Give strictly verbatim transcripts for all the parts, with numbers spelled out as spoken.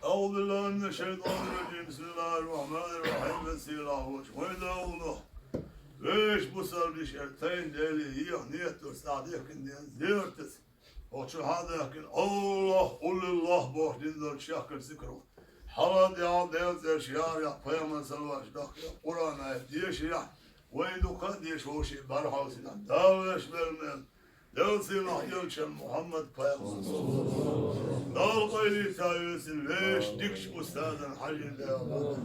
أعوذ بالله من الشيطان الرجيم. بسم الله الرحمن الرحيم. Везан-Сийлахь волчу вайн Дала. Вешан бусалба дешнаш, тайна Деле еха нийят долуш схьадехкина ден зияртаца. Оцу чу схьадаьхкина Аллах, Къулиллах бохуш дина долчу шахкар зикро. Хьалха дегӀ Делан цӀераш яхарехь, пайхамар салаваташ дахкарехь, Къуръан аят дешарехь, вайн дукха а дешаш вовшийн бӀаьрхьалгӀа синехь, Дала веш велла мел, Делан сийлахь элча Мухьаммад пайхамар. Дала къайле ца весина вешан дикачу устазан хьажийна Дала.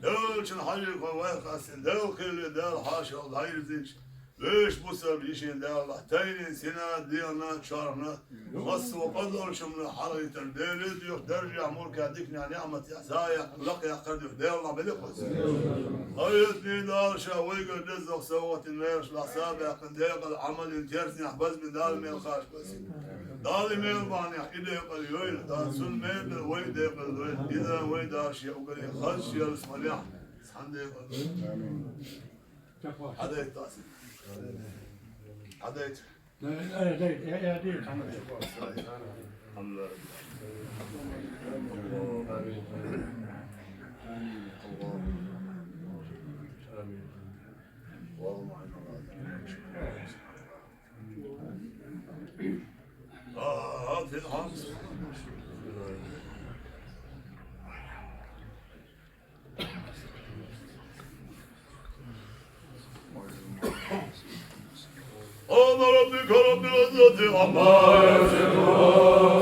Делан элчан хьажийна вай къастийна, Делан кхеле Дала хьашалла дӀайирзинчу вешан бусалба йишин Дала, тайнина, сина, дегӀана, чорхана, массо а къа долчунна хьалхийтар Деле дуьйху, даржехь, мулкехь, диканехь, неӀматехь, заяхь, лакхахь кхардуьйху Дела белла хаза. Къаьстина Дала ша вайгара деззалц совгӀатдина, вешан лахь са баьккхина, декъала Ӏамална терзанехь базбина Дала мел хаш базина. Дала мел бахьанехь и декъала йойла, Дала цунна мел бен вай декъала дойла, иза вай Дала шен уггаре хаза шелас малехь, цхьана декъала дойла. Хьадайта аса. Хьадайта. سبحان ربك رب العزة عما يصفون.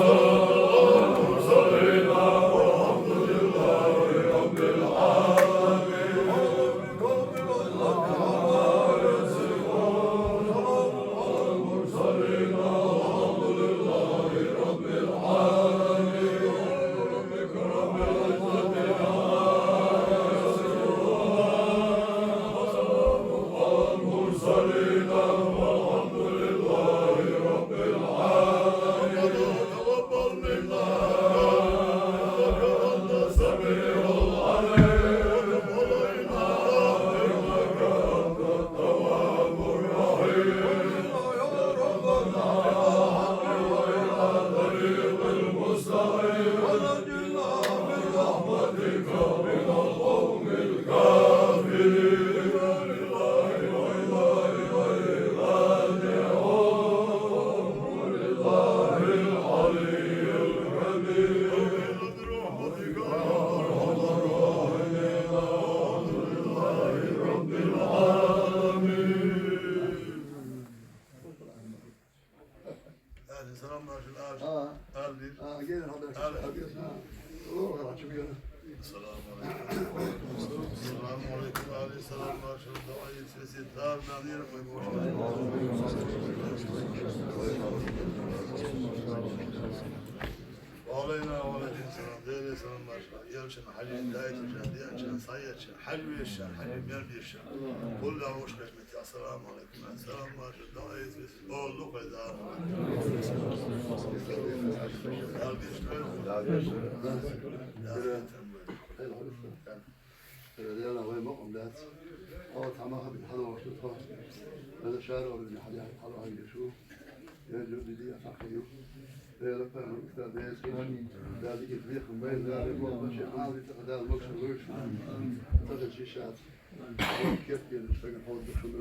Ahli selam marşını al. Ha. Al bir. Ha, gelin haber. Al. Al bir. Ha. Olur, açım yönü. Selamun aleyküm. Selamun aleyküm. Ahli selam marşını da ayın sesi dar nanir koy boş. Aleyna ve aleyküm selam. Değerli selam marşını. Yalçın Hacı Hidayet Hoca diye açan sayı. Хьажа вешан, хьажа мел вешан. Кхоллар вовшахкхетта. Ассаламу Ӏалайкум. Ассалам, маша, дола из, из. О, лукъе да. Дала гешт хилда. Дала гешт хилда. Дала гешт хилда. Дала гешт хилда. Дала вай мукъам дац. Хьо цхьа мах бит хьалвош ду тхо. Дала шаро вина хьалъяхьа хьалвош ду. Я жо диди а факъи ю. Дала пара устад дес. Дала дика вехам бай, Дала бо бача хьали та Дала мукъ шу вуш. Та да чи шат. Кеп кеп шага хол ду шу ду.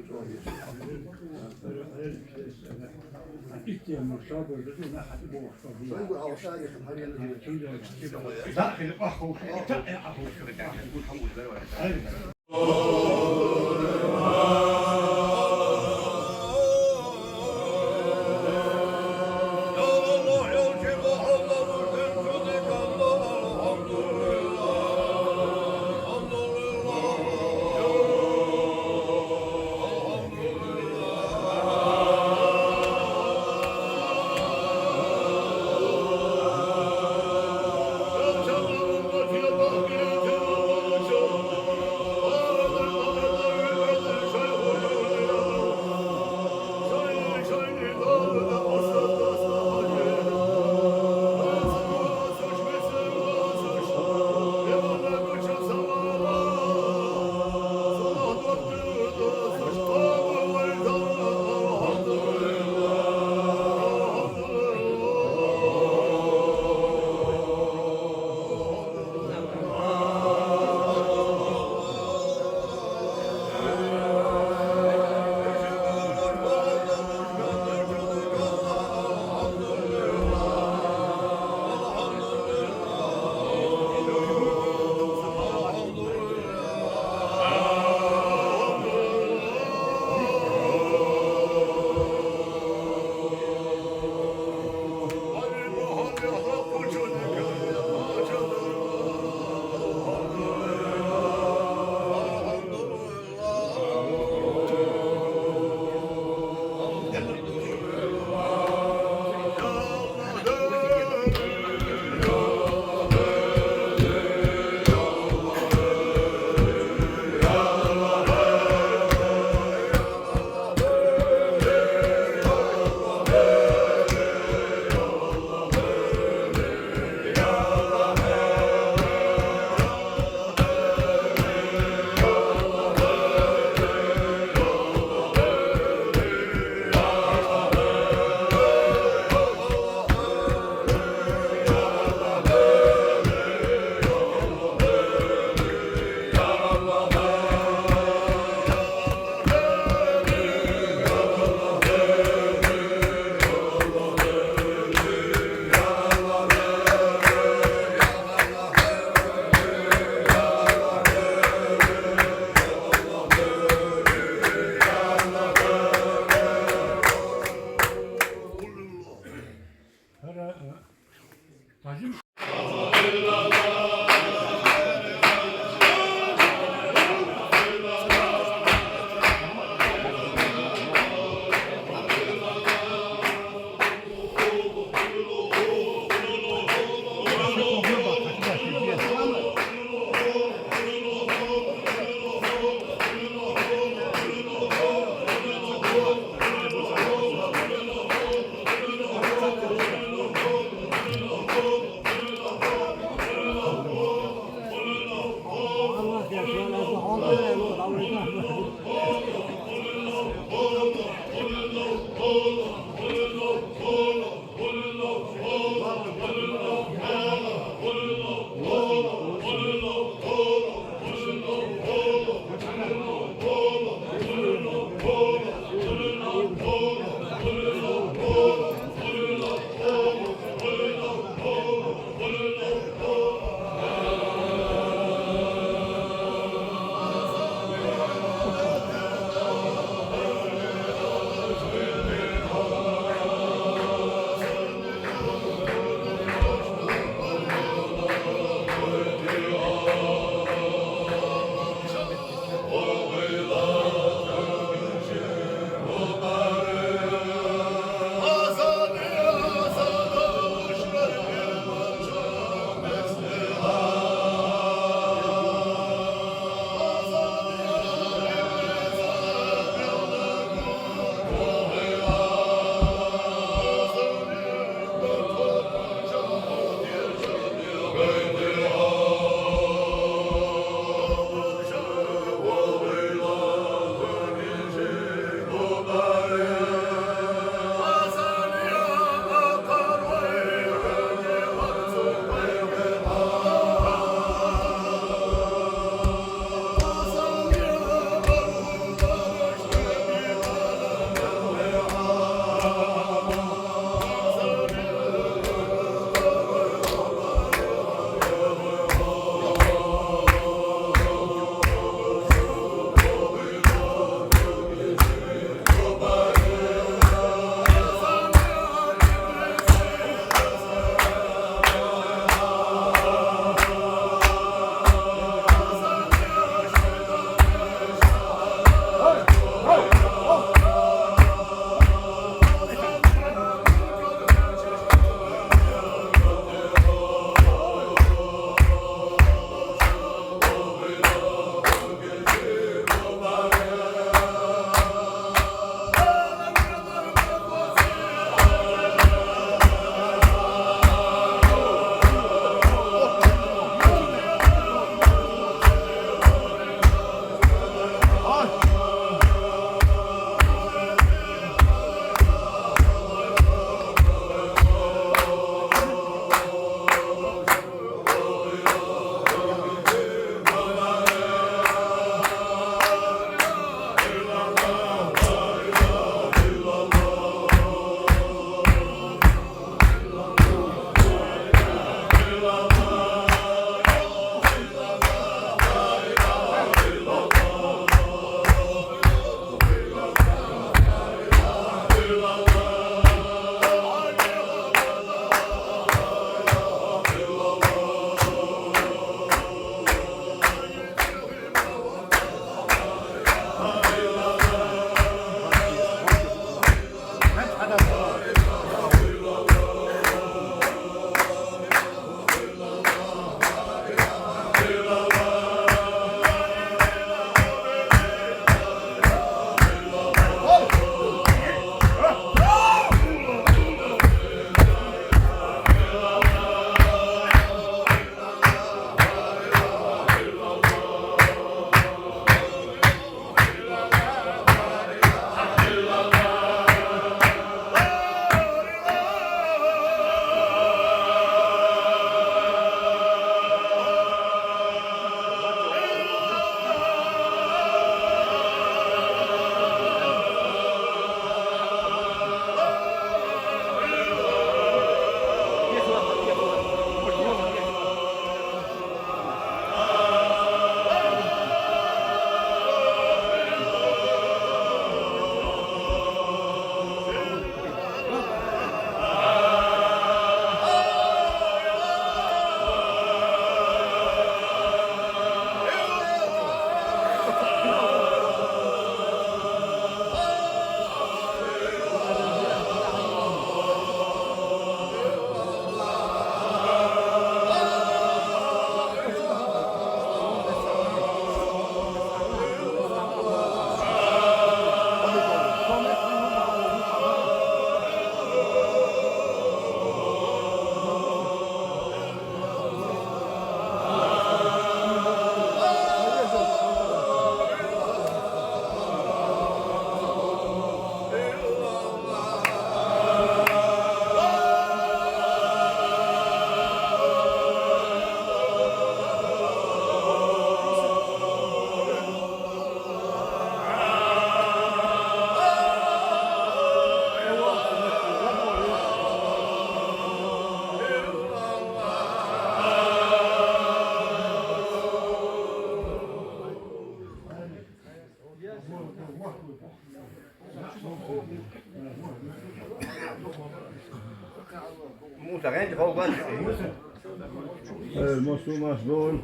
Э, массо а массадолаш,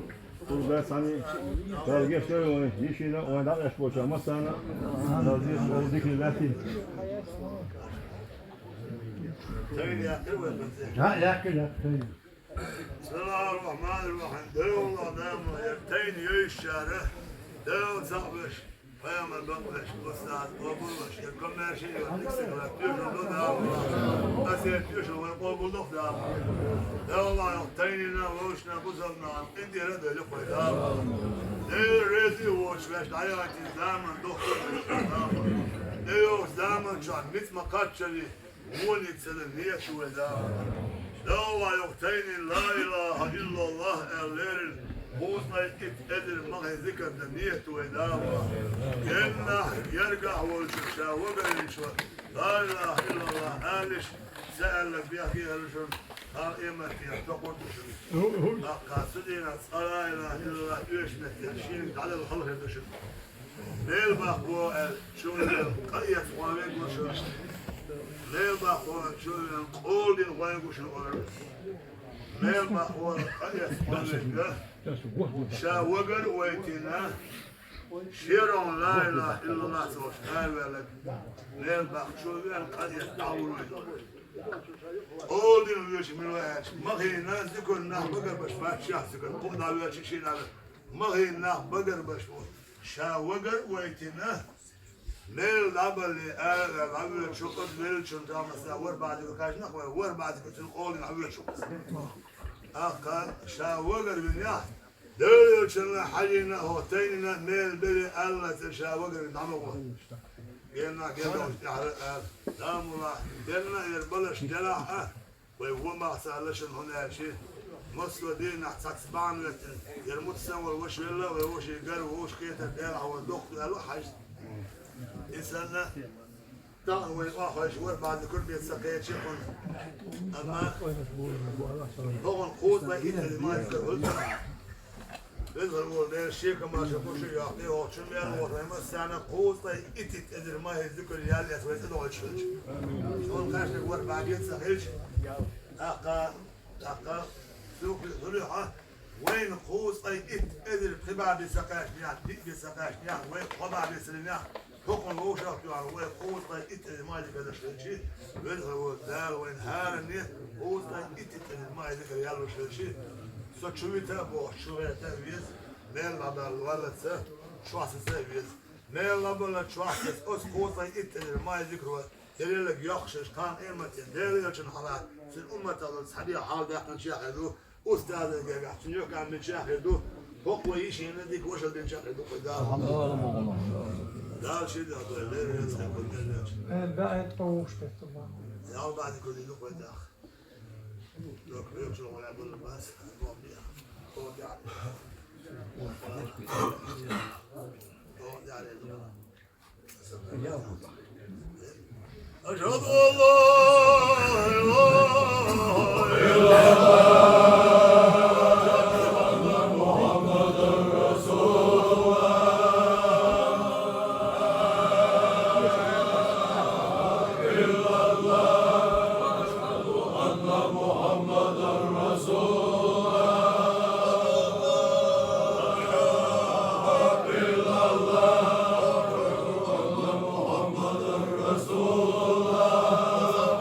кхузахь цхьаьна Дала гечдойла вайн йишийна, вайн дӀакъаьсташ болчарна массарна а, Дала дезткъа диканиг латтийла. Да, яхкина, яхкина. بسم الله الرحمن الرحيم. Дела Аллах, Дала, ер тайна йовзачара, Дала цхьаъ веш, пайхамар бакъвеш, устаз къобалвеш, ер комаьрша йола дика саг латта тоьшалла до, Дала. Аса ер тоьшалла вай къобалдохийла, Дала. Дела Аллах, йоккха тайнана, вовшашна, бусалба нахана къинтӀера а дойла вай, Дала. Дела, реза воацаш вай дӀаяхийтина заман дохкур, Дала. Дела, йоккхача заман чохь ницкъ ма кхаччалц, вониг ца дан нийят ю вай, Дала. Дела, йоккха тайнана ла илахӀа иллаллахӀ аьлла леррина, кхузткъе итт эзар махе зикар дан нийят ю вай, Дала. Деннахь, яргахь волчу ша вагархӀинчо ла илахӀа иллаллахӀ алалаш, ца аьлларг бехке а хилла шуна, хьалха къематдийнахь токхур ду шуна. ТӀаккха цу дийнахь цкъа ла илахӀа иллаллахӀ оьшучу меттехь шена дӀадала хала хир ду шуна. Мел баккха вогӀу аьлла, чуллан къа эцна гӀой верг ву шуна. Мел баккха вогӀу аьлла, чуллан къола дина гӀой верг ву шуна олура. Мел баккха вогӀу аьлла, къа эцна гӀой верг ву. Ша вагар а вайтина, шерон ла илахӀа иллаллахӀ ца олуш араваьлларг, мел баккха чу а веана, къа эцна дӀа а вуьйлура. Къола дина воьдуш мила ву аьлча, махийна зуькар нах багарбеш бац, шех зуькар кху а дӀавоьдуш, шена а веана. Махийна нах багарбеш бу. Ша вагар а вайтина, мел дӀабалле ара а ваьлла, дӀавоьдуш ву, оцу веллачунна тӀе масала ворхӀ бӀе зуькар кхаьчнехь вай, ворхӀ бӀе зуькар цуьнан къола дина дӀавоьдуш ву. ТӀаккха ша вагар винехь, Дела йолчунна хьажийна а, хӀокху тайнана мел беле аьлла, цӀе ша вагар вина дӀа ма гӀо. Генна, генна, тӀаьхьара а ара. Дамула, генна, яра балаш делахь а, вай вон бахьа ца лашна хӀума аьлча, массо а дийнахь цхьацца бахьана веттина, яра муьтӀахь санна волу ваша велла, вай вашин гар вовшах кхетар Делахь вай доккха аьлла хьажа. И санна, тахана вай охьахевшина ворхӀ бӀе зуькар бен ца кхечи хьуна. Амма хӀокхунна кхузткъе итт эзар махе зуькар хуьлу. Везачу волчу Делан шен комаьрша кхуьуш а йоккхий, хӀокху чу мел воху вай массарна кхузткъе итт эзар махе зуькар яьлла эцна вай цӀа догӀуш хилча. Шуна кхаьчнарг ворхӀ бӀе зуькар ца хилча, тӀаккха, тӀаккха, суьхли хуьлу хьан, вайна кхузткъе итт эзар пхи бӀе бен ца кхаьчнехь, диъ бен ца кхаьчнехь, вай кхо бӀе бен ца линехь, хӀокхунна вовшах тоьхна вай кхузткъе итт эзар махе зуькар деш хилча, Везачу волчу Дала вайна хӀаранне кхузткъе итт эзар махе зуькар яьллуш хилча, со чу вита а бохуш, чу гӀерта а веза, мел дӀабаьлла валлалц чохь саца а веза. Мел дӀабаллалц чохь саца оцу кхузткъе итт эзар махе зуькаро дерриг а йоккхуш хилча, кхана къематдийнахь Дела йолчунна хьалха цуьнан умматах долу цхьа бен хьалдаьккхинчех а хир ду, устазан гергахь цуьнан юьхькӀам бинчех а хир ду, хӀокху вай йишина дика вашалла динчех а хир ду кху Дала. Дала шен дуьхьа дойла, Дела реза хуьлда кху Дела йолчунна. Э, баьӀе ткъа вовшах тетта бан. Ял баьӀе дика хуьлда кху Дала. Лока вевча гӀоле болу бац, боху бехьа. Боху бехьа. Боху бехьа. أشهد أن لا إله إلا الله، أشهد أن محمدا رسول الله. إلا الله، أشهد أن محمدا رسول الله. إلا الله، أشهد أن محمدا رسول الله.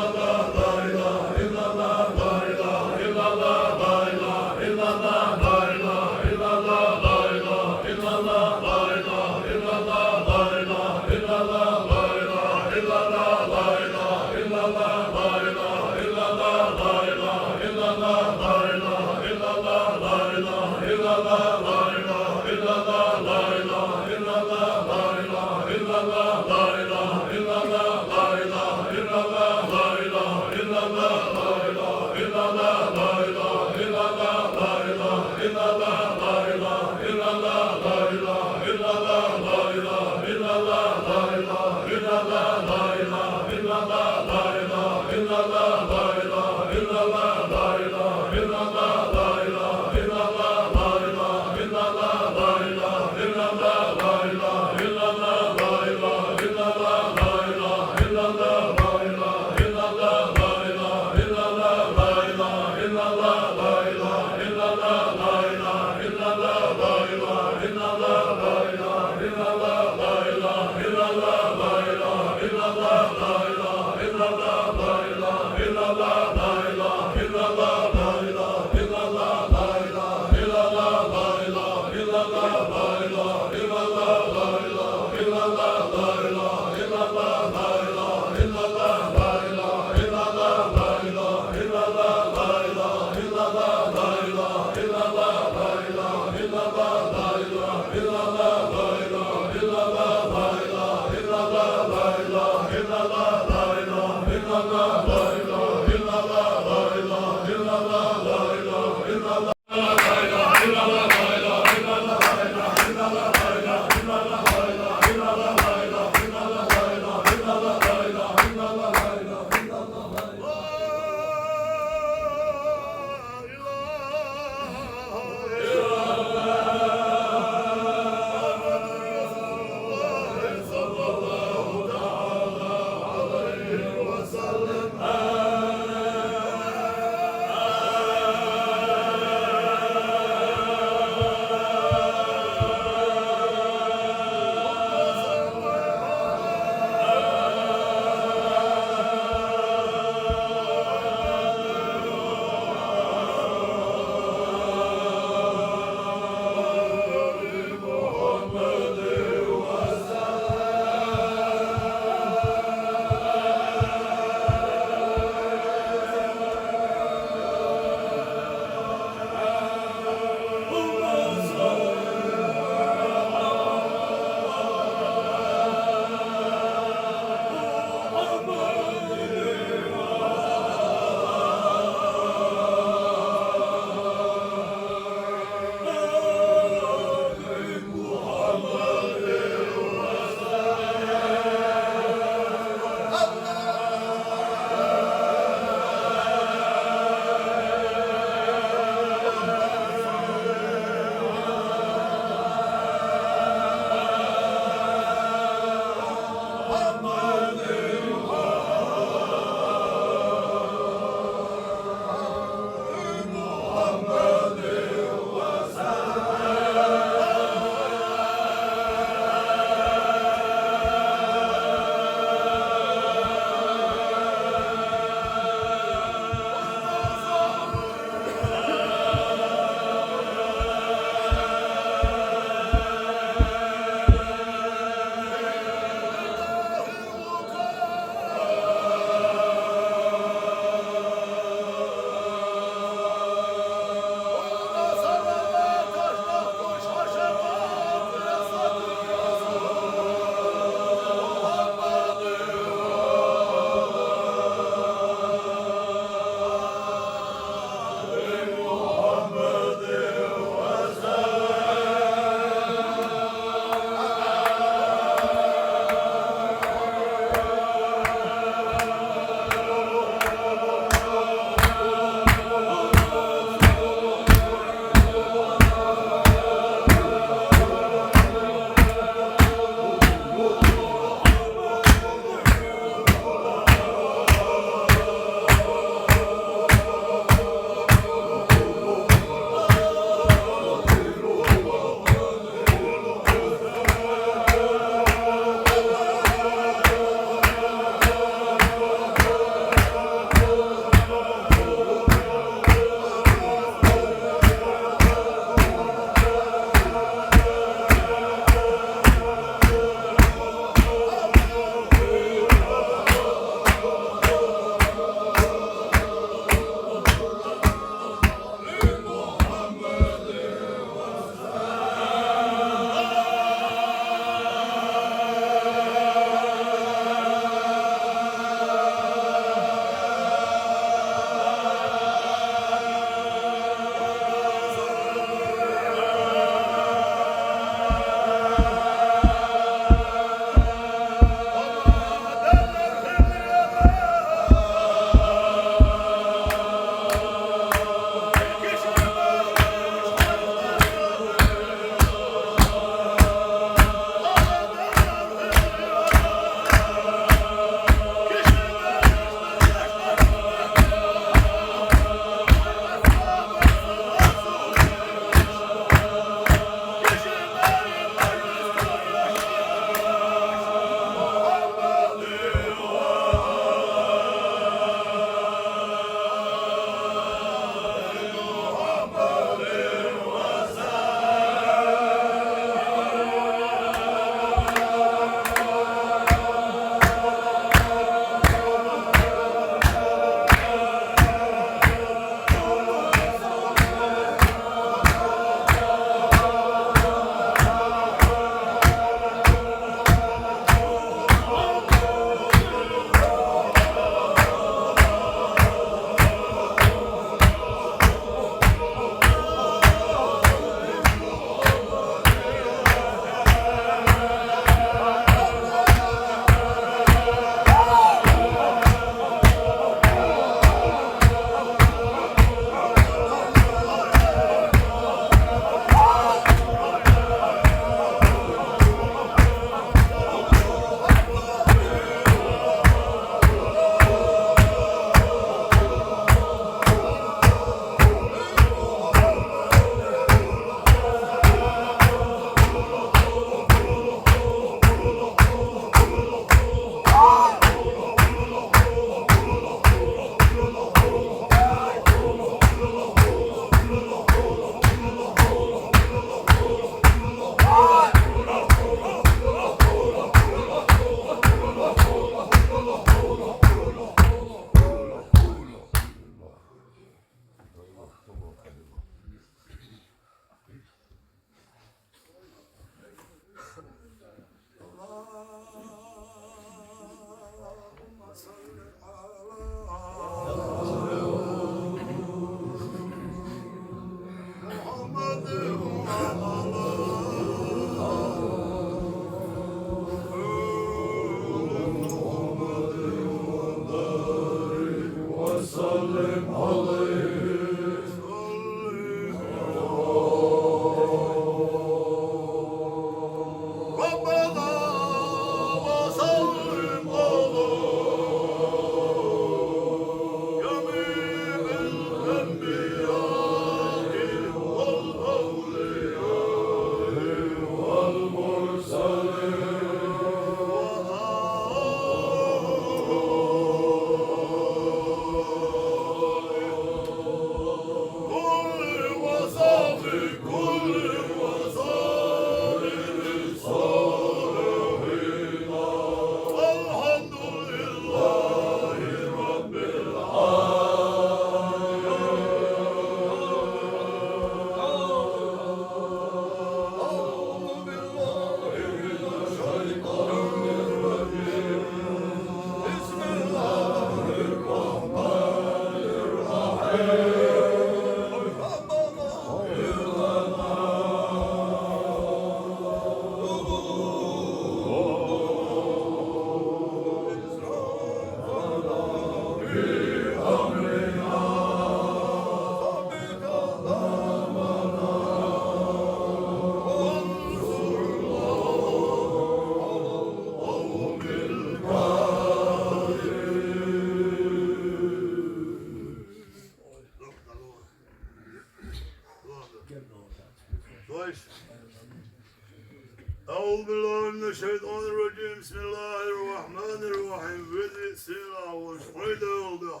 أعوذ بالله من الشيطان الرجيم. بسم الله الرحمن الرحيم. Веза, сийлахь волча Веза Дала.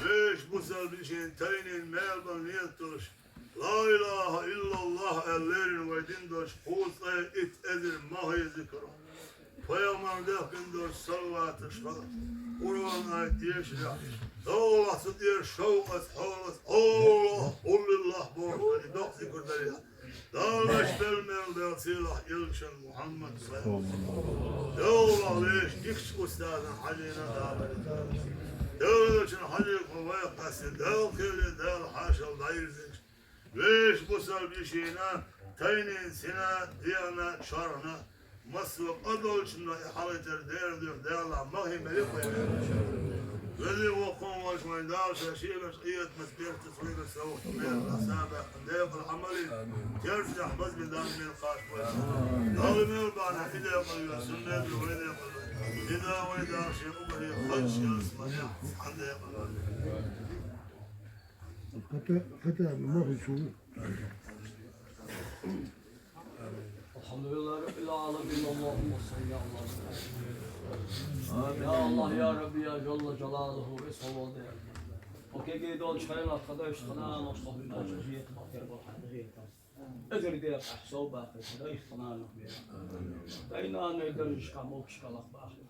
Вешан бусалба йишин тайнийна мел бала нийят долуш, ла илахӀа иллаллахӀ аьлла леррина вай дина долуш, кхузткъе итт эзар махе зикр. Пайхамарна дехкина долуш салаваташ хила, Къуръан аят дешарехь, товгӀалахь цу тӀера шовкъаца, хьолаца, Аллахь, Аллилла бохуш, и доккха зикр дарехь. Дала аш белла мел Дала сийлахь Элчан Мухьаммад саллаллаху алейхи ва саллям. Дала ваха вешан дикачу устазан хьажийна Дала. Дала Элчан хьажийна вайх къастина, Дала кхеле, Дала хьашал дӀайирзинчу. Вешан бусалба йишина, тайнийна сина, дегӀана, чорхана, массо а къа долчунна и хьалхетар дера дуьхьа Дала махе мелира вай. Веза воккхун волчу вайн Дала ша шиъ берш къематан беркат вайга совгӀат мел сабаьккхина декъала Ӏамале, керстехь базбина Дала мел кхача вай. Дала мел бахьана и декъала вай, суннат вай декъала вай. И да вай Дала шен уггаре хазачу ялсаманехь цхьаьна декъала вай. Хата, хата, махе чу. الحمد لله رب العالمين. اللهم صل على محمد. يا الله، يا ربي، يا جل جلاله، يا صمد. Окей, гей долчу хенахь тхан дайша, тхан нанаш, тхан хӀуьттачу жета, тхан кербал хьан жета. Эзар декъахь сов баккхира тхан дайша, тхан нанах бен. Дай нанай даржашкахь, мукшкалах бахьа.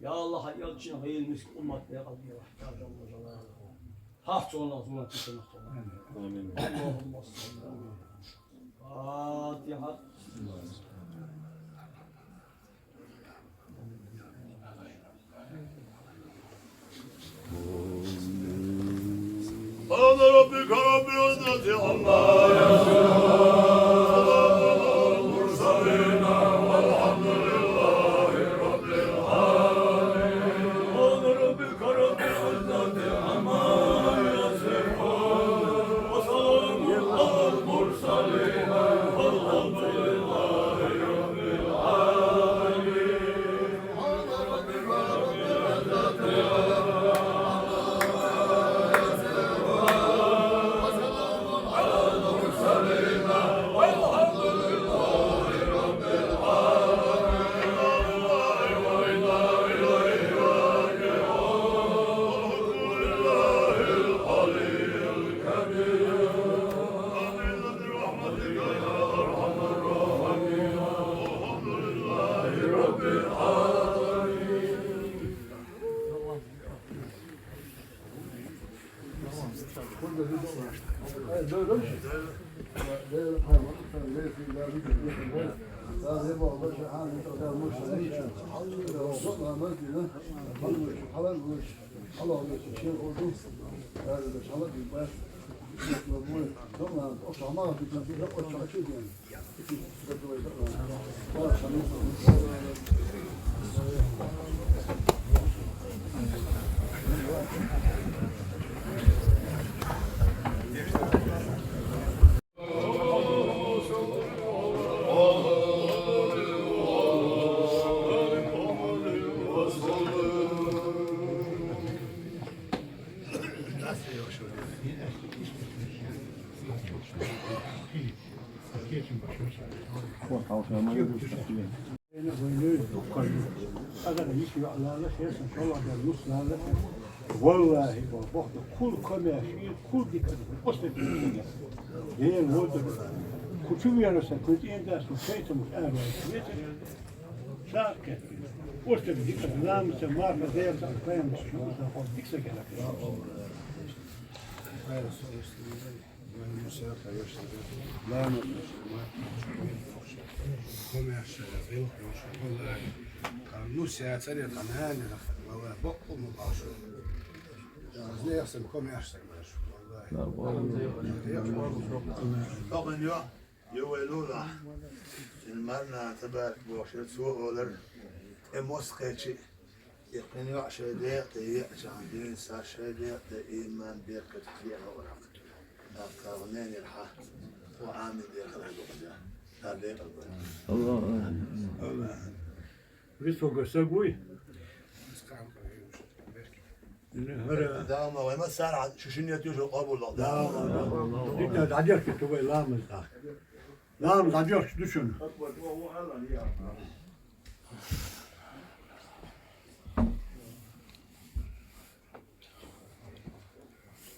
Я АллахӀ, хьан элчанан гӀийла миска уммат декъал делахь, я Жалла Жалалаху. Хьахцонах зулам тисанах. Амин. Аллахумма салли. Фатихьа. سبحان ربك رب العزة عما يصفون. وسلام على المرسلين والحمد لله رب العالمين. سبحان ربك رب العزة عما يصفون. وسلام على المرسلين والحمد لله رب العالمين. Валлахи, ва боху, кхул комаьрша, кхул дика, оцу дика. Дела вотар. Кху чу вера сан, кху тӀе дац, кху шайтамаш ара ваьлла. Ша кхетта. Оцу дика, ламаца, марха, дерца, пайхамарца, шу сан, кху дика сан кхетта. Тахана йо, йо вай лулахь. Цуьнан марна табарак бохуш яра, цо олар, тӀе мос кхечи. И кхин йоӀ шайн декъа тӀе еачахьана, дуьйна са шайн декъа тӀе ийман, беркат кхиъна вара. Нах кхалха ненера хьан, хьо Ӏамин декъала хьо дукха да. Нах декъала бара. Аллаху акбар. Аллаху акбар. Висога саг вуй? ХӀара Дала ма вай ма сара, шу шинна тешо къобалдо. Дала. Дика дӀадеркхи ту вай ламаз тӀаккха. Дала дӀадоьхкача душан.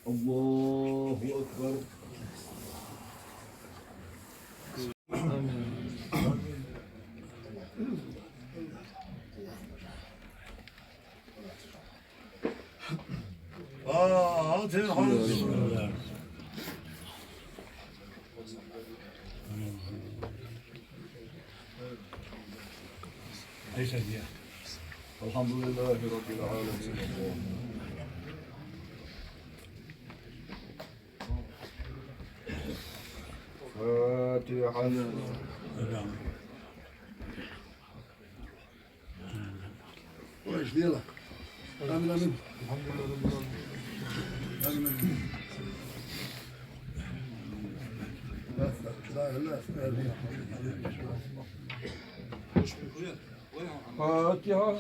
الله أكبر. آه، أنت يا خالد. الحمد لله رب العالمين. فاتحة. وإيش ديالك؟ آمين، آمين. آمين، آمين. لا، لا، لا، لا. فاتحة.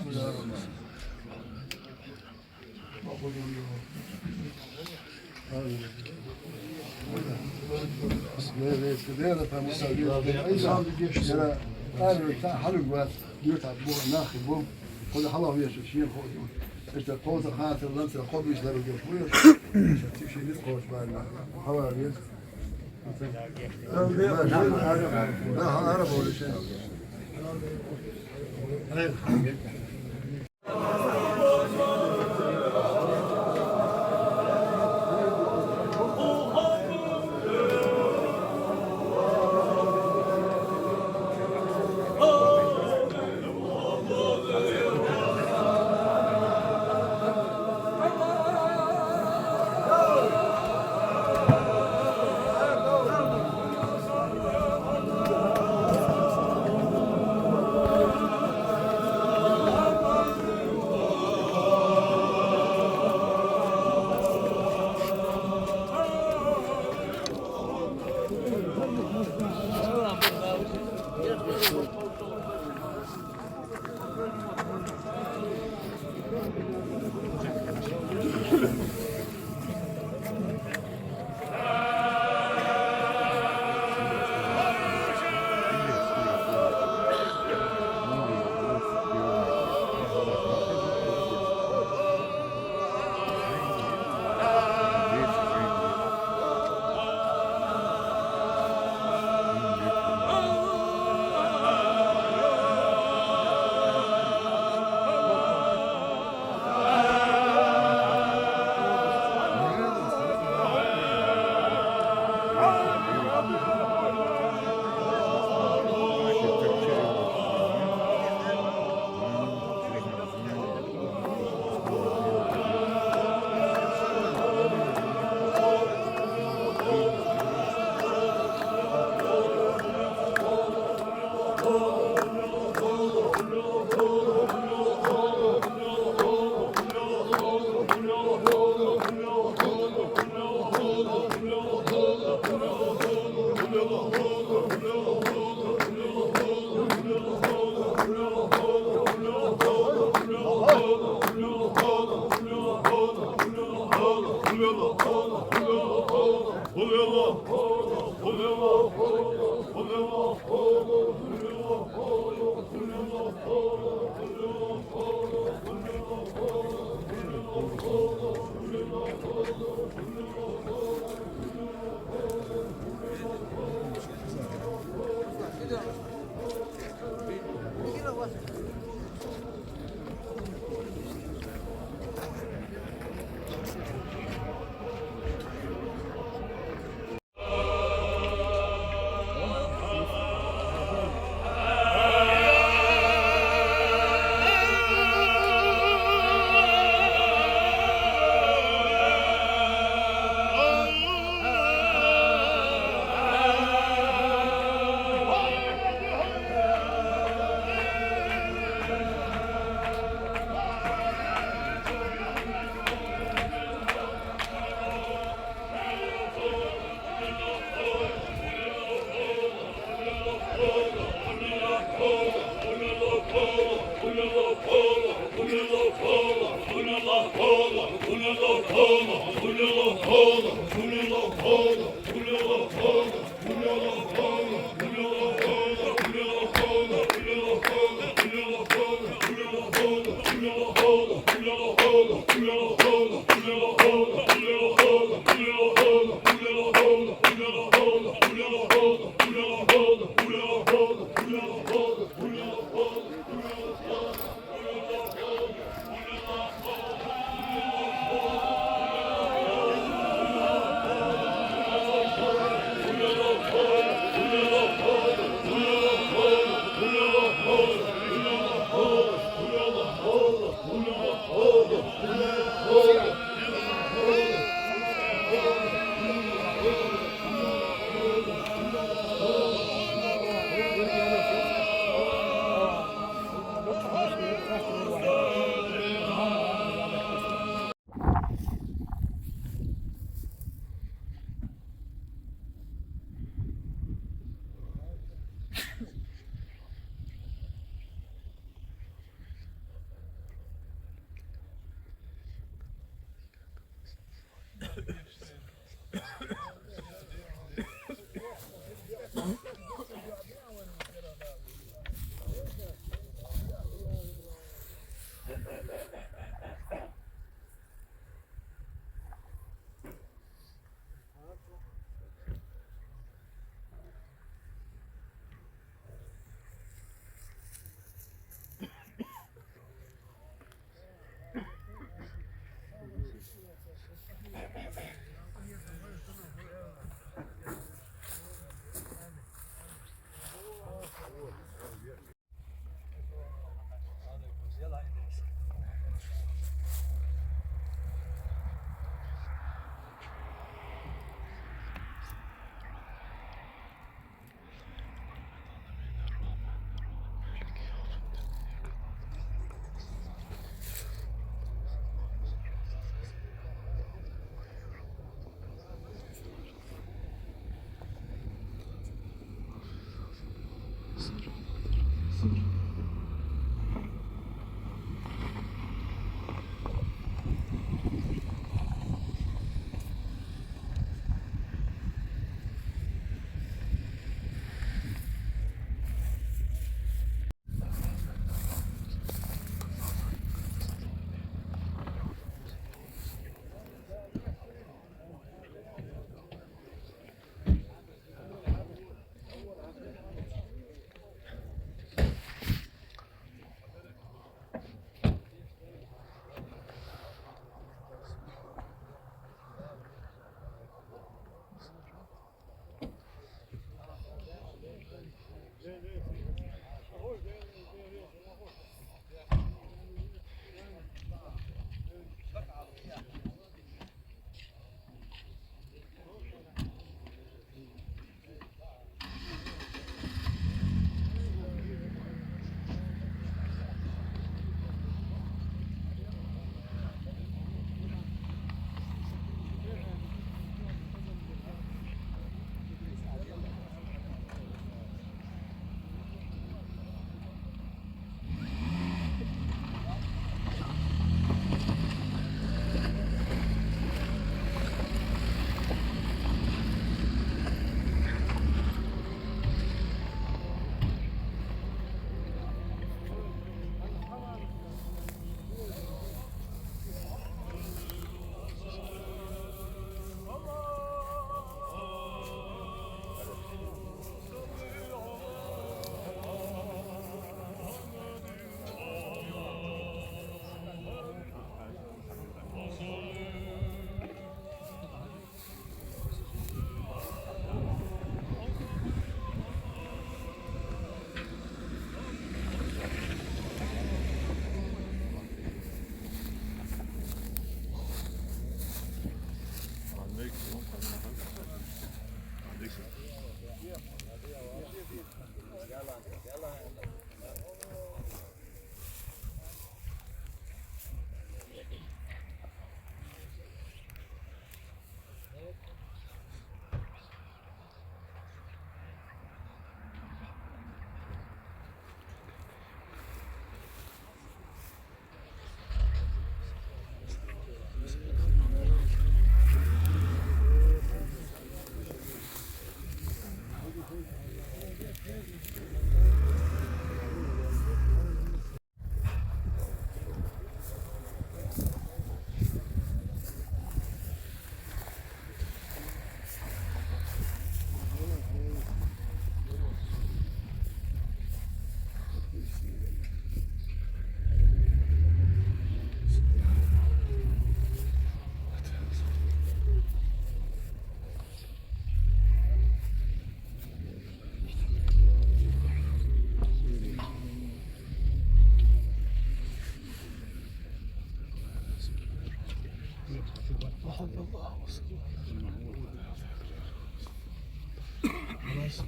بسم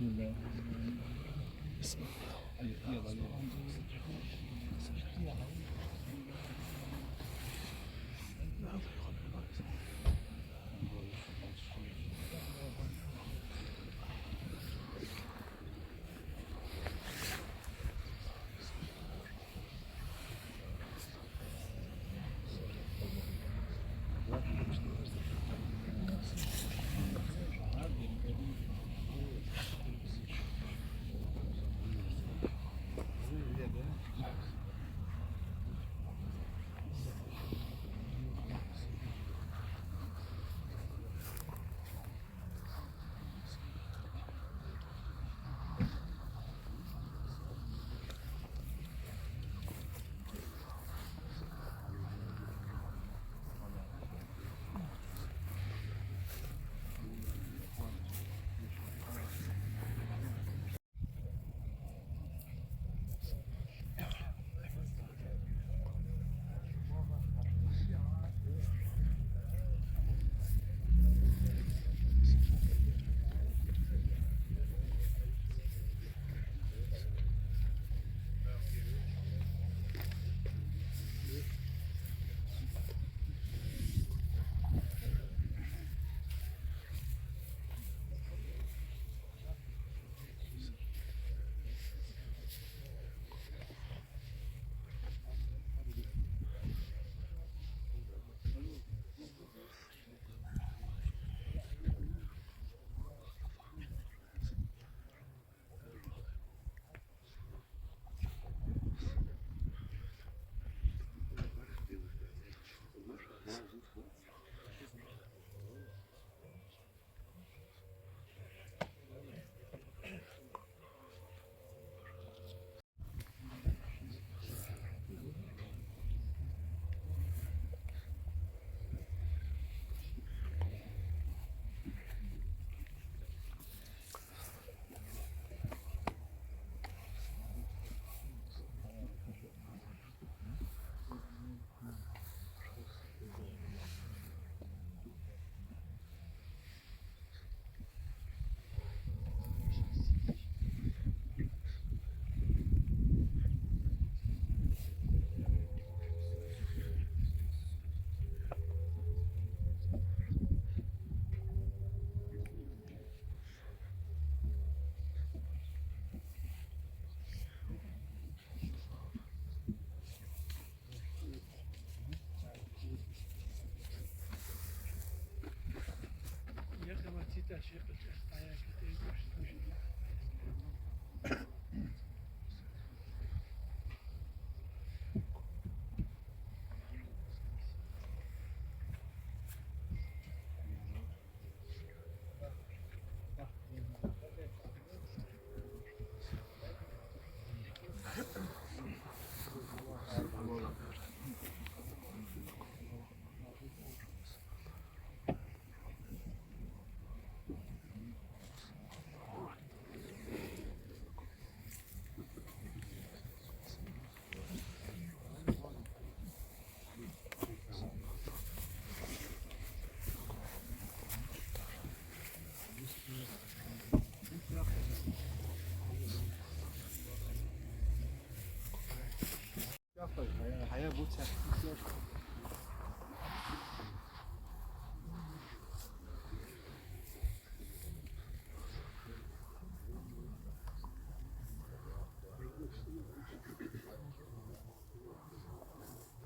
الله.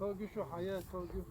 Tolgu şu haya, Tolgu.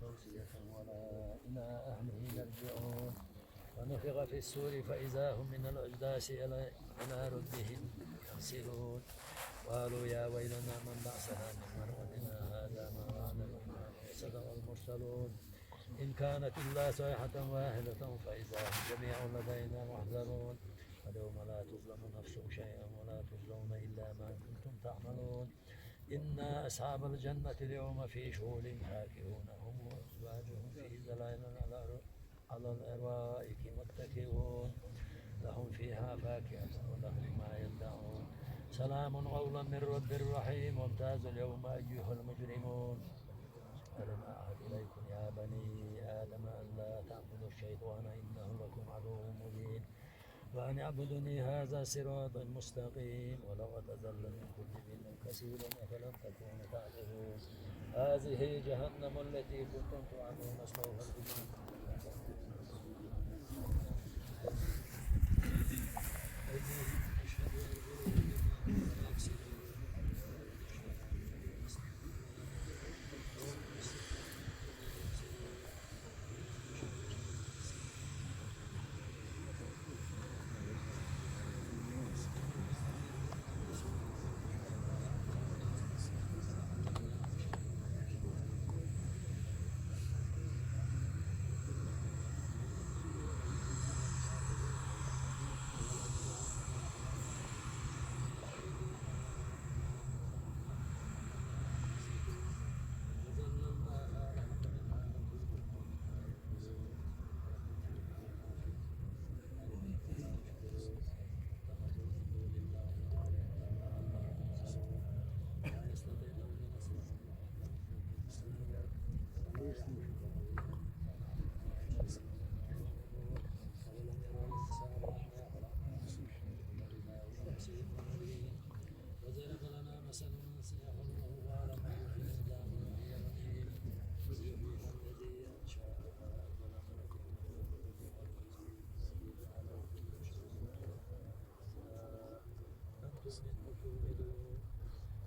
توصية ولا إلى أهله يرجعون. ونفخ في الصور فإذا هم من الأجداث إلى، إلى ربهم ينسلون. قالوا يا ويلنا من بعثنا من مرقدنا هذا ما وعد الرحمن وصدق المرسلون. إن كانت إلا صيحة واحدة فإذا هم جميع لدينا محضرون. اليوم لا تظلم نفس شيئا ولا تجزون إلا ما كنتم تعملون. إن أصحاب الجنة اليوم في شغل فاكهون هم وأزواجهم في ظلال على، على الأرائك متكئون. لهم فيها فاكهة ولهم ما يدعون. سلام قولا من رب رحيم. وامتازوا اليوم أيها المجرمون. ألم أعهد إليكم يا بني آدم أن لا تعبدوا الشيطان إنه لكم عدو مبين. وأن اعبدوني هذا صراط مستقيم. ولقد أضل منكم جبلا كثيرا أفلم تكونوا تعقلون. هذه جهنم التي كنتم توعدون اصلوها اليوم.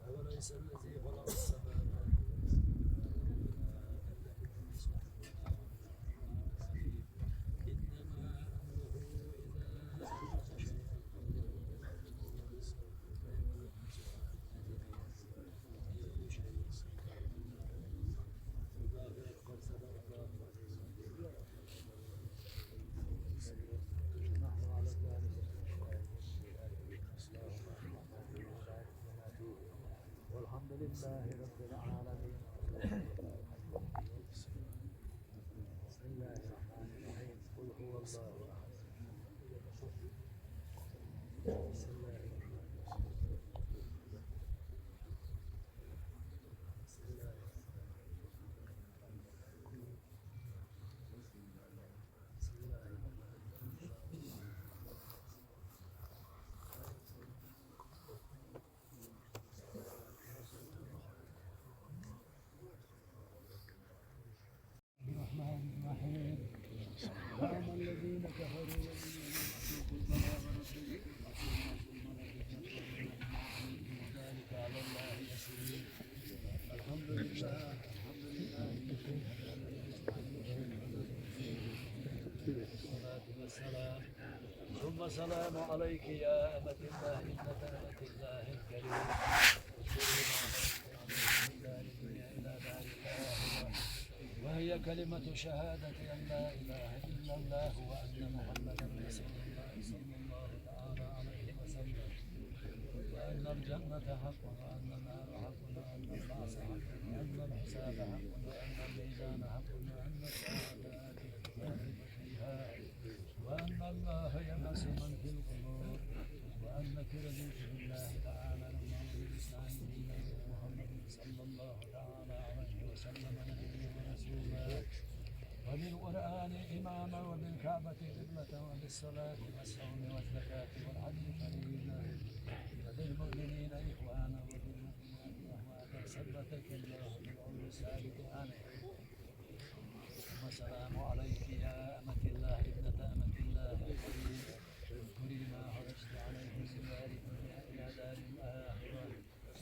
أوليس الذي خلق السماوات والأرض إنما أمره إذا أراد شيئا أن يقول له كن فيكون. لله رب العالمين. بسم الله الرحمن الرحيم. قل هو الله أحد. بسم الله الرحمن الرحيم. بسم الله الرحمن الرحيم. بسم الله الرحمن الرحيم. الرحمن الرحيم. زعم الذين كفروا لن ينالوا من الأرض، قل بلى وربي لتسألن عما كنتم تعملون، ذلك على الله يسير. الحمد لله، الحمد لله الذي هدانا لهذا، والصلاة والسلام ثم السلام عليك يا أمة الله، ابنة أمة الله الكريم. اذكري ما خرجت من دار الدنيا إلى دار الآخرة، وهي كلمة شهادة أن لا إله إلا الله وأن محمدا رسول الله، صلى الله تعالى عليه وسلم، وأن الجنة حق وأن النار حق وأن البعث حق وأن الحساب حق وأن الميزان حق وأن الساعة آتية لا ريب فيها، وأن الله يبعث من في القبور، وأنك رضيت بالله تعالى ربا وبالإسلام دينا وبمحمد صلى الله تعالى عليه وسلم نبيا ورسولا، وبالقرآن إماما وبالكعبة قبلة وبالصلاة والصوم والزكاة والحج فريضة، وبالمؤمنين إخوانا وبالمؤمنات أخواتا، ثبتك الله بالقول الثابت. آمين. ثم السلام عليك يا أمة الله، ابنة أمة الله الكريم. اذكري ما خرجت عليه من دار الدنيا إلى دار الآخرة،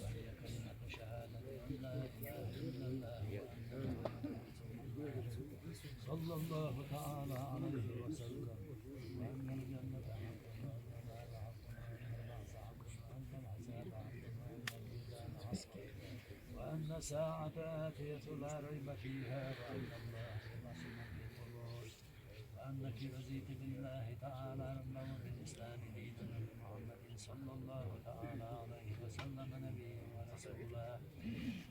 وهي كلمة شهادة أن لا إله إلا الله وأن محمدا رسول الله، صلى الله تعالى عليه وسلم، وأن الجنة حق وأن النار حق وأن البعث حق وأن الحساب حق وأن الميزان حق وأن الساعة آتية لا ريب فيها وأن الله يبعث من في القبور، وأنك رضيت بالله تعالى ربا وبالإسلام دينا وبمحمد صلى الله تعالى عليه وسلم نبيا ورسولا،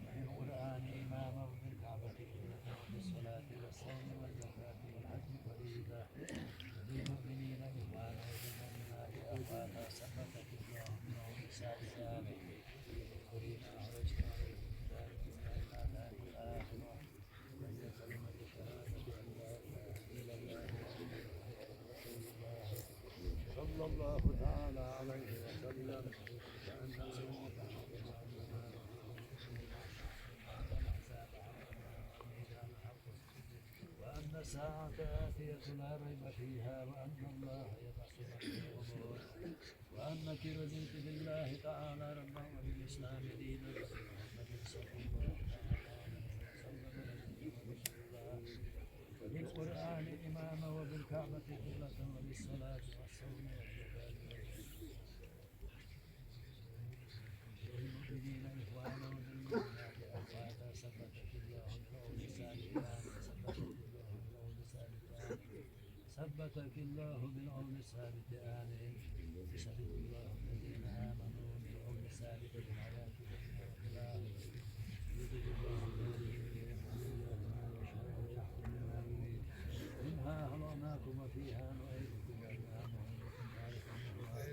وبالقرآن إماما وبالكعبة قبلة وبالصلاة والصوم والزكاة والحج فريضة، وبالمؤمنين إخوانا وبالمؤمنات أخواتا، ثبتك الله بالقول الثابت. آمين. اذكري ما خرجت عليه من دار الدنيا إلى دار الآخرة، وهي كلمة شهادة أن لا إله إلا الله وأن محمدا رسول الله، صلى الله تعالى عليه وسلم، وأن الجنة حق وأن النار حق وأن الحساب حق وأن الميزان حق وأن الساعة آتية لا ريب فيها وأن الله يبعث من في القبور، وأنك رضيت بالله تعالى ربا وبالإسلام دينا وبمحمد صلى الله تعالى عليه وسلم نبيا ورسولا، وبالقرآن إماما وبالكعبة قبلة وبالصلاة والصوم والزكاة والحج، وبالمؤمنين إخوانا وبالمؤمنات أخواتا، ثبتك الله بالقول الثابت. آمين. ثبتك الله بالقول الثابت. ثبتك الله بالقول الثابت. آمين. يثبت الله الذين آمنوا بالقول الثابت في الحياة الدنيا وفي الآخرة. يضل الله الظالمين ويفعل الله ما يشاء ويحكم ما يريد. منها خلقناكم وفيها نعيدكم ومنها نخرجكم تارة أخرى.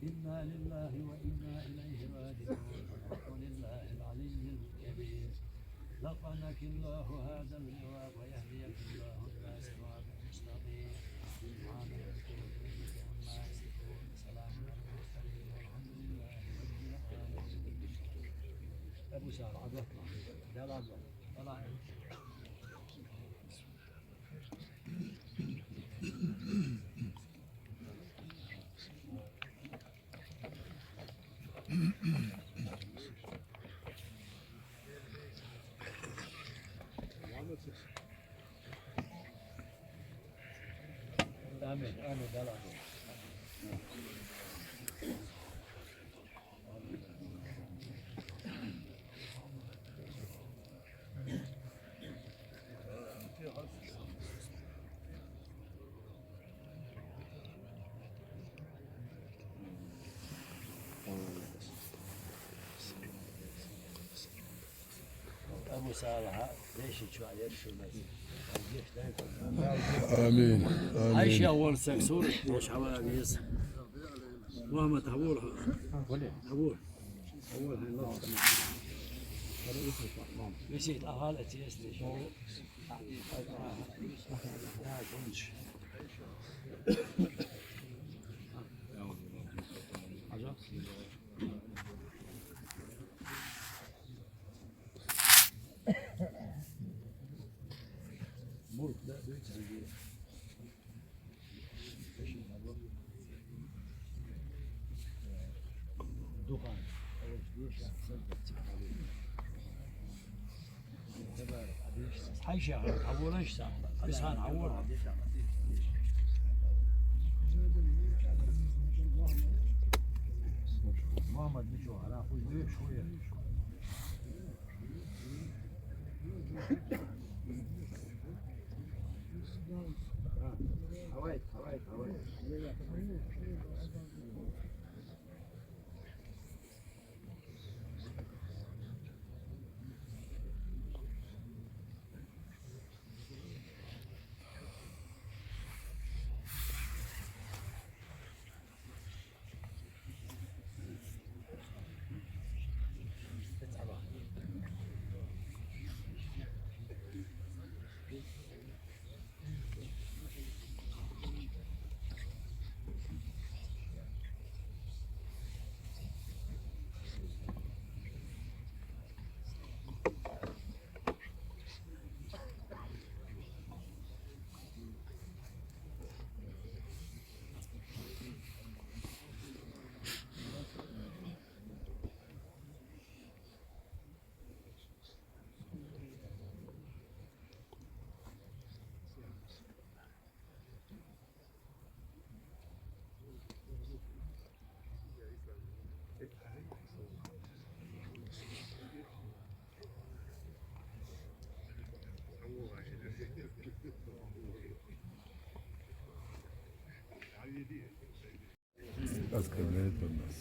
إنا لله وإنا إليه راجعون. الحمد لله العلي الكبير. لقنك الله هذا اللواء ويهديك الله إلى صراط مستقيم. سبحان ربك رب العزة عما يصفون. سلام على المرسلين والحمد لله رب العالمين. أبو سارة، عبد الرحمن. لا، لا، لا. لا، لا. آمين، آمين، لا، لا، آمين. Амин. Амин. Айша, вон саксур, дош хьавар вез. Мухаммад, хьавур. Хьавур. Хьавур, хьан ло. Весет, ахал атест. Хьайша, хьаволаш, бис хан хьавола. Мухаммад, ничего, она хуй дышит, хуй. Давай, давай, давай. Оскорбляет нас.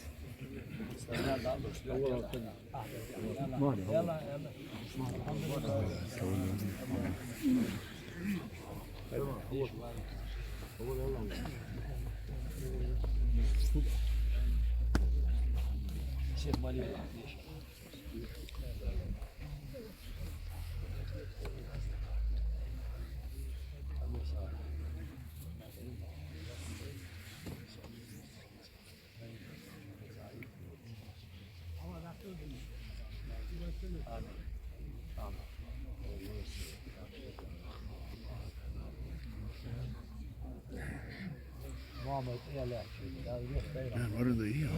Muhammed, yeah, yeah. Yeah, what are they here?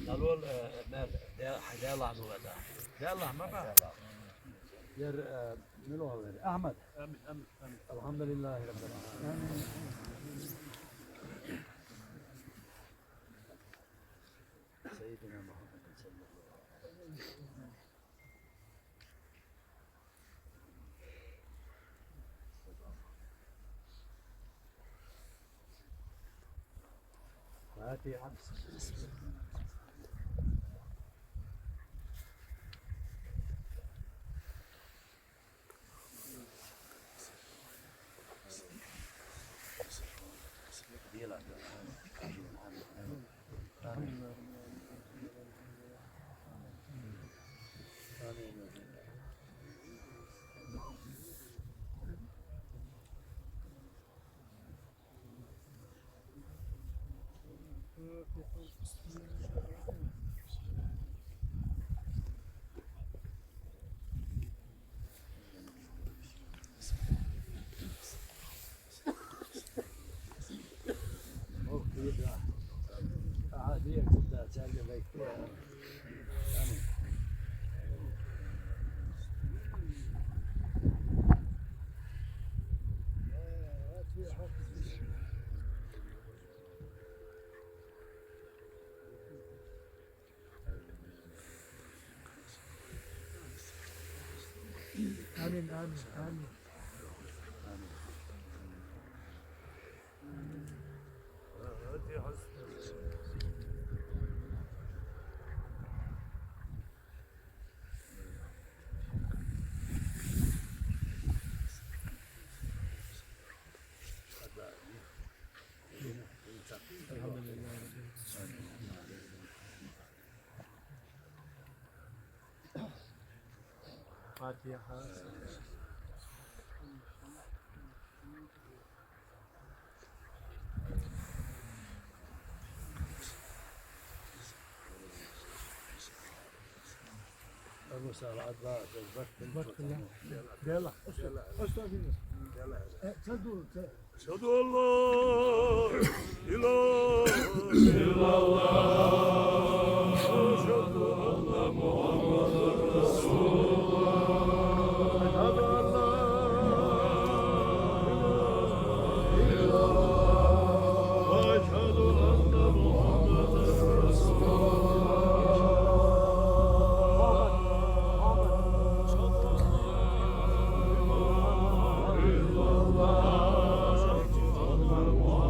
Dalol, e, mer, de, de lahza da. De lahza ma ba. Yer, e, milo haber. Ahmet. Amin, amin, amin. Elhamdülillahi Rabbil alemin. Seyyidina Muhammed sallallahu aleyhi ve sellem. آمين، آمين، آمين. الحمد لله. فاتحة. المساء بعد ما تبارك الله. يلا. يلا. أستغفر الله. يلا. أه، تدور، ت- أشهد أن لا إله إلا الله. أشهد أن محمدا رسول الله. أشهد أن لا إله إلا الله. وأشهد أن محمدا رسول الله.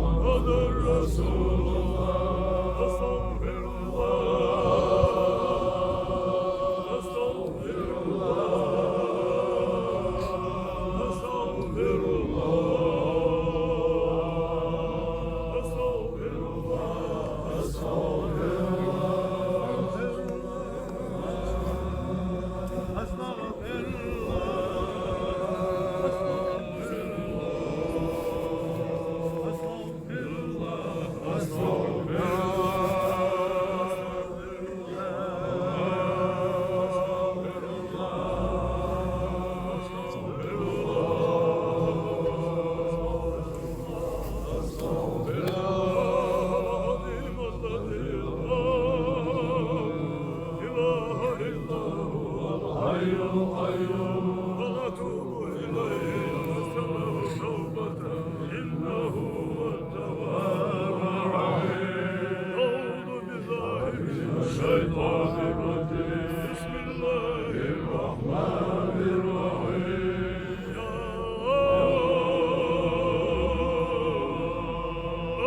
محمد رسول الله. أستغفر الله. أستغفر الله. أستغفر الله. أستغفر الله. أستغفر الله. إنه هو التواب الرحيم. أعوذ بالله من الشيطان الرجيم. بسم الله الرحمن الرحيم. يا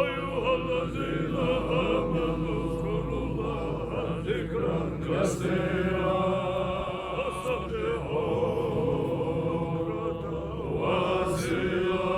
أيها الذين آمنوا اذكروا الله ذكرا كثيرا وسبحوه بكرة وأصيلا.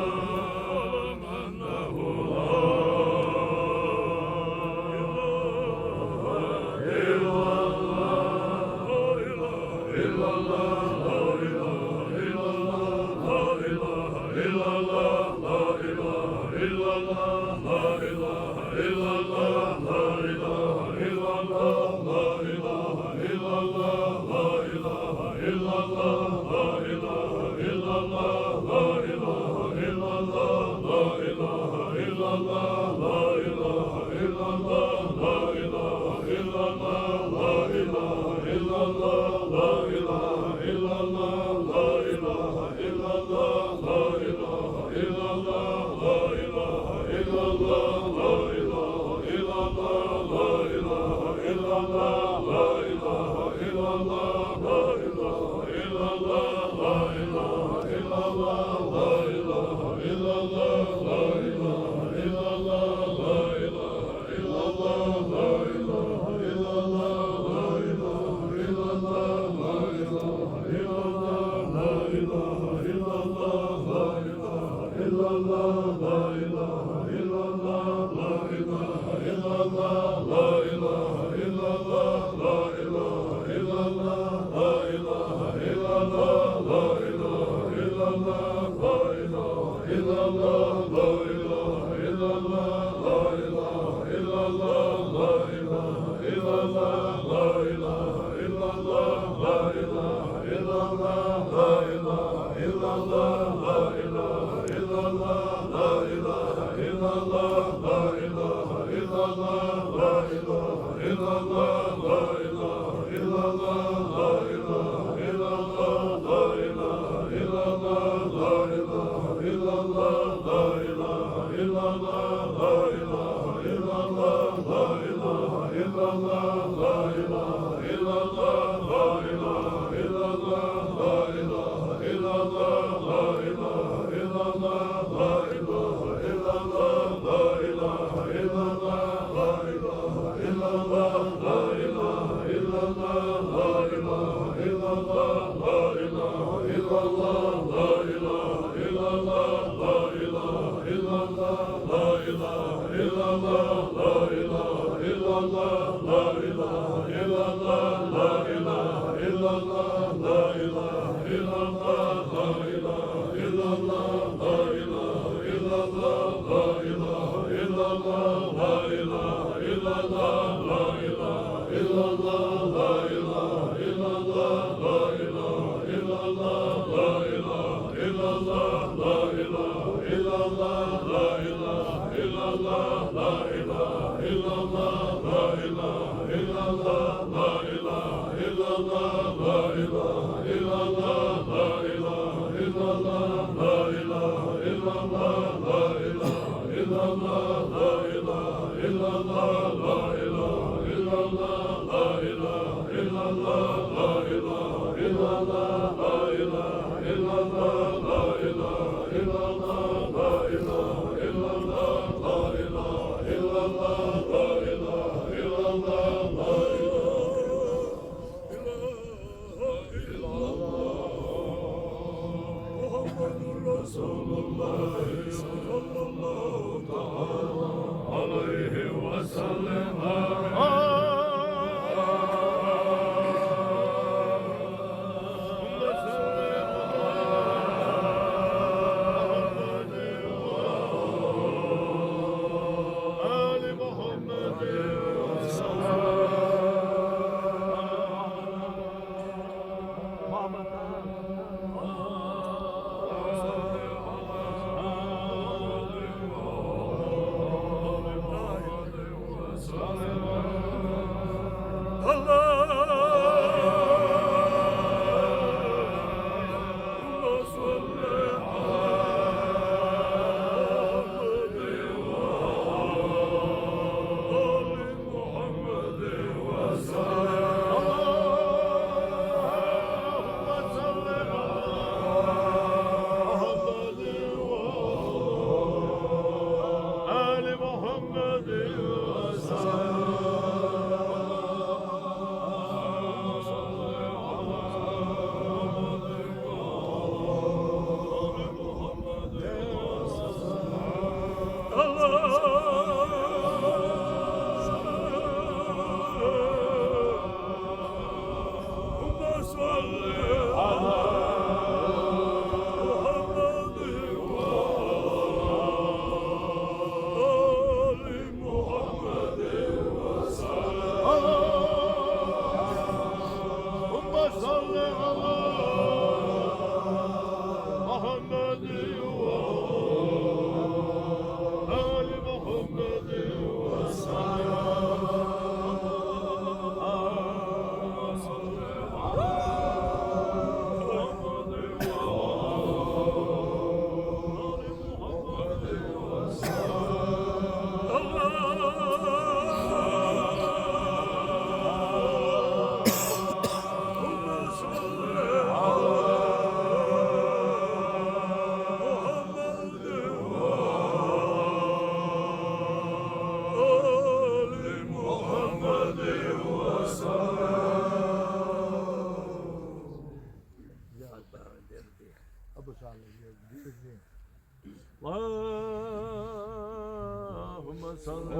اللهم صل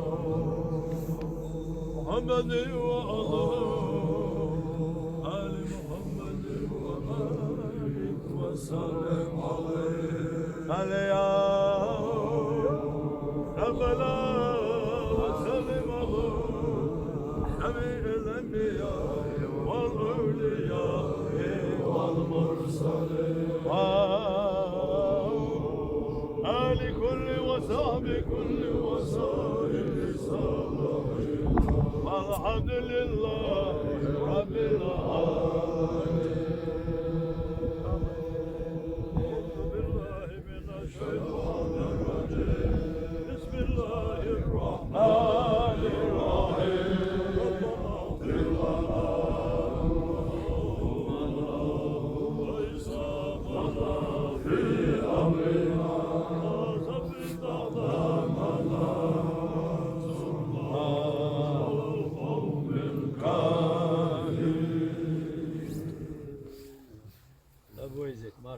على محمد وعلى آل محمد وبارك وسلم عليه. صل يا ربنا وسلم على جميع الأنبياء والأولياء والمرسلين. آل كل وصحب كل وسائر الصالحين. والحمد لله رب العالمين. أعوذ بالله من الشيطان الرجيم. بسم الله الرحمن الرحيم. ربنا اغفر لنا ذنوبنا وإسرافنا في أمرنا وثبت أقدامنا وانصرنا على القوم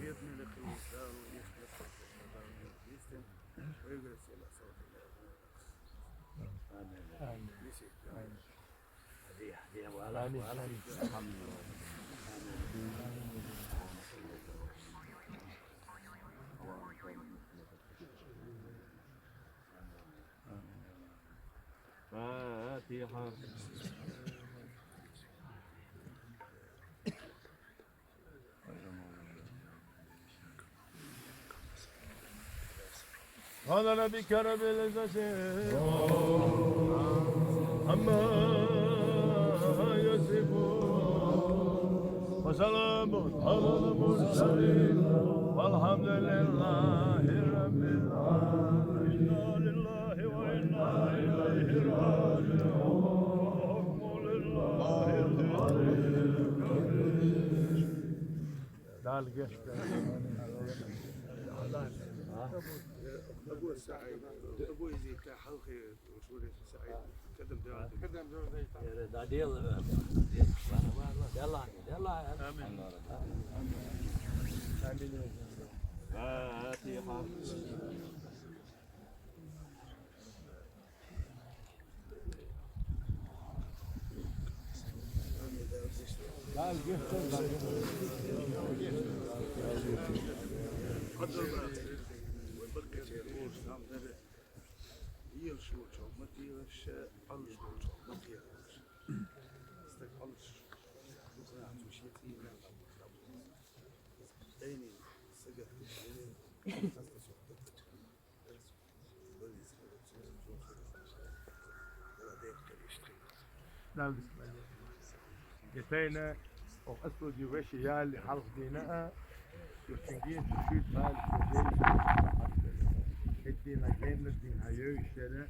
Бедный лихой устал, их не слышит, устал, не песен, выиграть сила сотни. Аминь. Аминь. Аминь. Аминь. فاتحة. سبحان ربك رب العزة عما يصفون. وسلام على المرسلين. والحمد لله رب العالمين. إنا لله وإنا إليه راجعون. الحمد لله العلي الكبير. Дала гешт. Абу Саид, Абу Язид, тӀехьалхе, Шури Саид, кадам дёрди. Кадам дёрди. Дела, дела, дела. Амин. Амин. Фатиха. Ел шучу ма тилаш, Ӏалаш долчу ма тилаш. Стаг Ӏалаш дукха нах цу шен цӀийна. Айни сагатта. Дала дехкар иштта хир. Я тайна, оха ас студи веши яли хьалха дийна а, юртингин чуть-чуть бали чуть-чуть. Эддина генна дин хайой шера,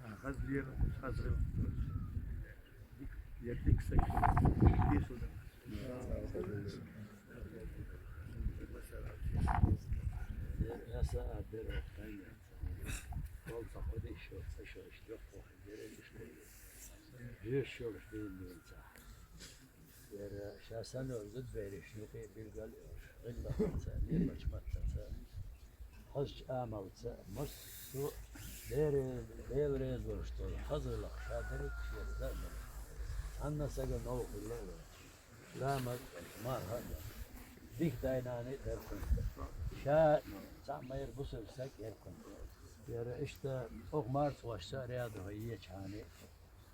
а, хазлира, хазрил. Я дик сак. Дисуда. Я са а бер октайна. Кол сакъоди шо, са шо, шо, Жеш йолуш дийна дийна ца. Яра ша санна зудбери шуьйкъе билгал йолуш, гӀиллакхца, немачу маттаца, хазачу амалца, массо а Дела, Дела реза волуш долу хаза гӀиллакх ша дерриг шеца дан а долуш. Цхьанна сага новкъа хилла а йолуш. Ламаз а, марха а, дика дай-нана а дерг кхунна. Ша цхьаъ ма яра бусалба саг а яра кхунна. Яра иштта оха марсхошца а рядо хьан ечхьана,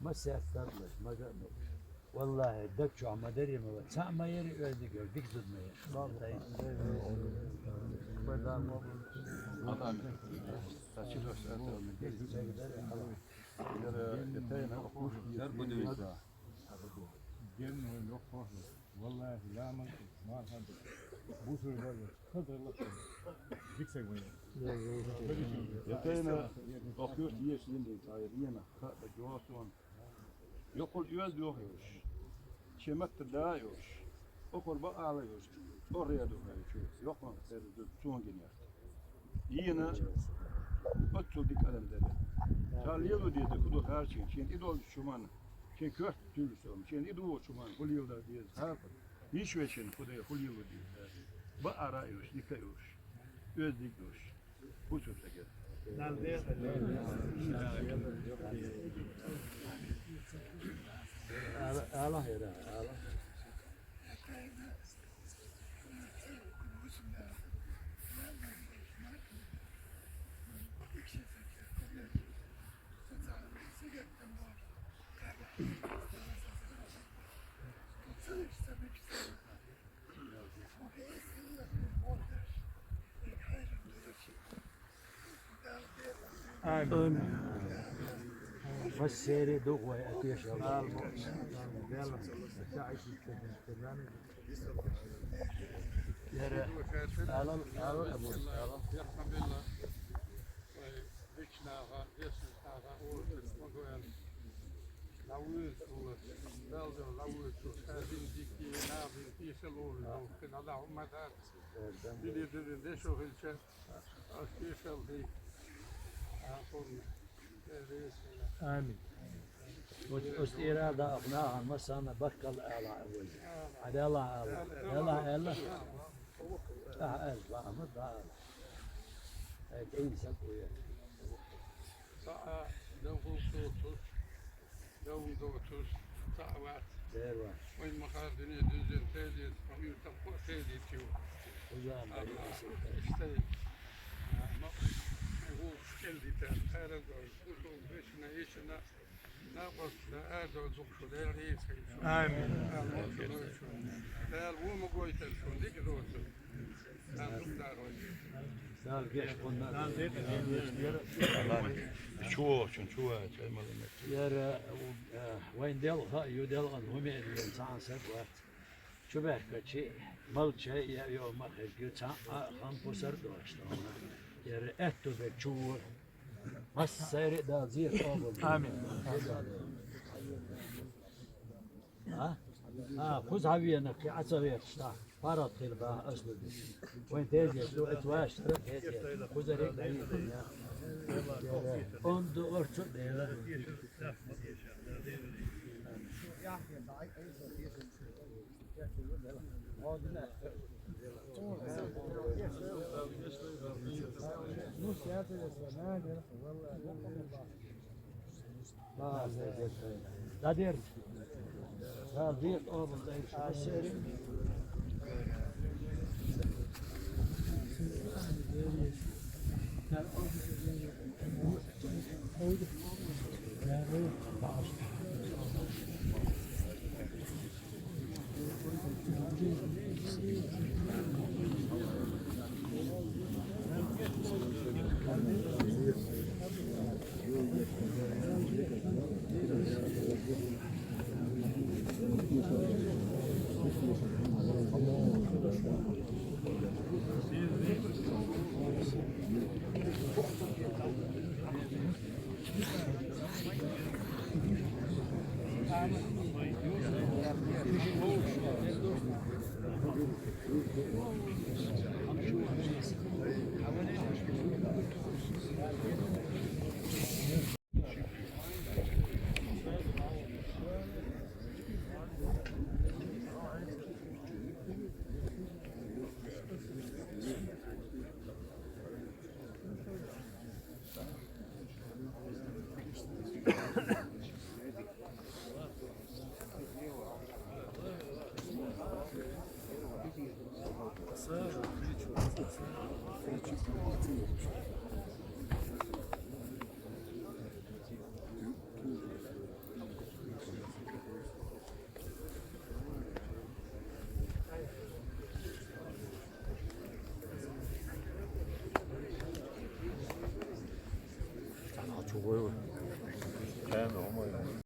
Ма сеттар лаш, мага а луш. Валлахьи, даг чохь ма дарий ма вай. Цхьаъ ма яри оьзда дика, дика зуда ма яри. Яра, я тайна, охуш. Валлахьи, ламаз, марха, бусалба, хаза лакха. Дика саг ма яри. Я тайна, охуш, еш лин дин, ца яр, ена, ха, да, жосон. Йоккхур оьзда йохуьйтуш, шен матта да а йолуш, окхур бакъала йолуш, чӀорра а духуьйтуш, йоккхур церан зуда цунга гина яхта. Йийна, оццул дика адам дара. Ша лело деза, хӀун ду харцийна, шена тӀедолчу хӀуманна, шен коьрта туьллуш долу, шена тӀедогӀучу хӀуманна хӀун леладан деза, хӀара? Йиш вешина, хӀун дай, хӀун лело деза? Бакъара а йолуш, дика а йолуш, оьзда дика а йолуш. Ала, ала, ала. Амин. Масса а дугӀа вай а тешал. Яра, алал, алал, абу, алал. Дикача наха, дикача наха, оалаш ма гойтар. ДӀавоьдуш хул, Дала дала дӀавоьдуш хул, ша дин дика, наха дин тешал оалаш хул, кхин дӀа хӀумма дац. Дили, дили, дешо хилча, аш тешал хий. Амин. Оц, оц тӀера да ах нахана массанна баркалла ала а вай. Ала, ала, ала. Ала, ала. ТӀаьхьа аьлла, Мухьаммад, дӀаала. Ай, тӀе йиса кхуя. Цхьа а дов хул сотуш, дов доцуш, цхьа а вац. Дера вац. Вайн махар дуьне дуьззина тезет, ма уьйтта кхо тезет ю. Хуза ам Амма, бери. Истай. Ма, гӀулакх кӀел дитар, хӀара дой, кусал вешна, ишна, Амин. Дала ву ма гойтар шун, дика доцу. Дала геш хунна. Чу вохчун, чу вохчун, чай малын. Яра, э, вайн делха, ю делхан хӀуме а ден цхьан саг вац. Чу баьхкачи, мал чай я йо ма хезги цхьа а хам пусар дош. Яра аьтту бер чу вор. Массайри а Дала зийр къобал. Амин. А? А, кхуза хьавена, кхи Ӏа ца верташ, да. ПаргӀат хила баха аслу дис. Вайн тезет ду, эт ваштара тезет. Кхузаре а дайна. Онда орцу а дела.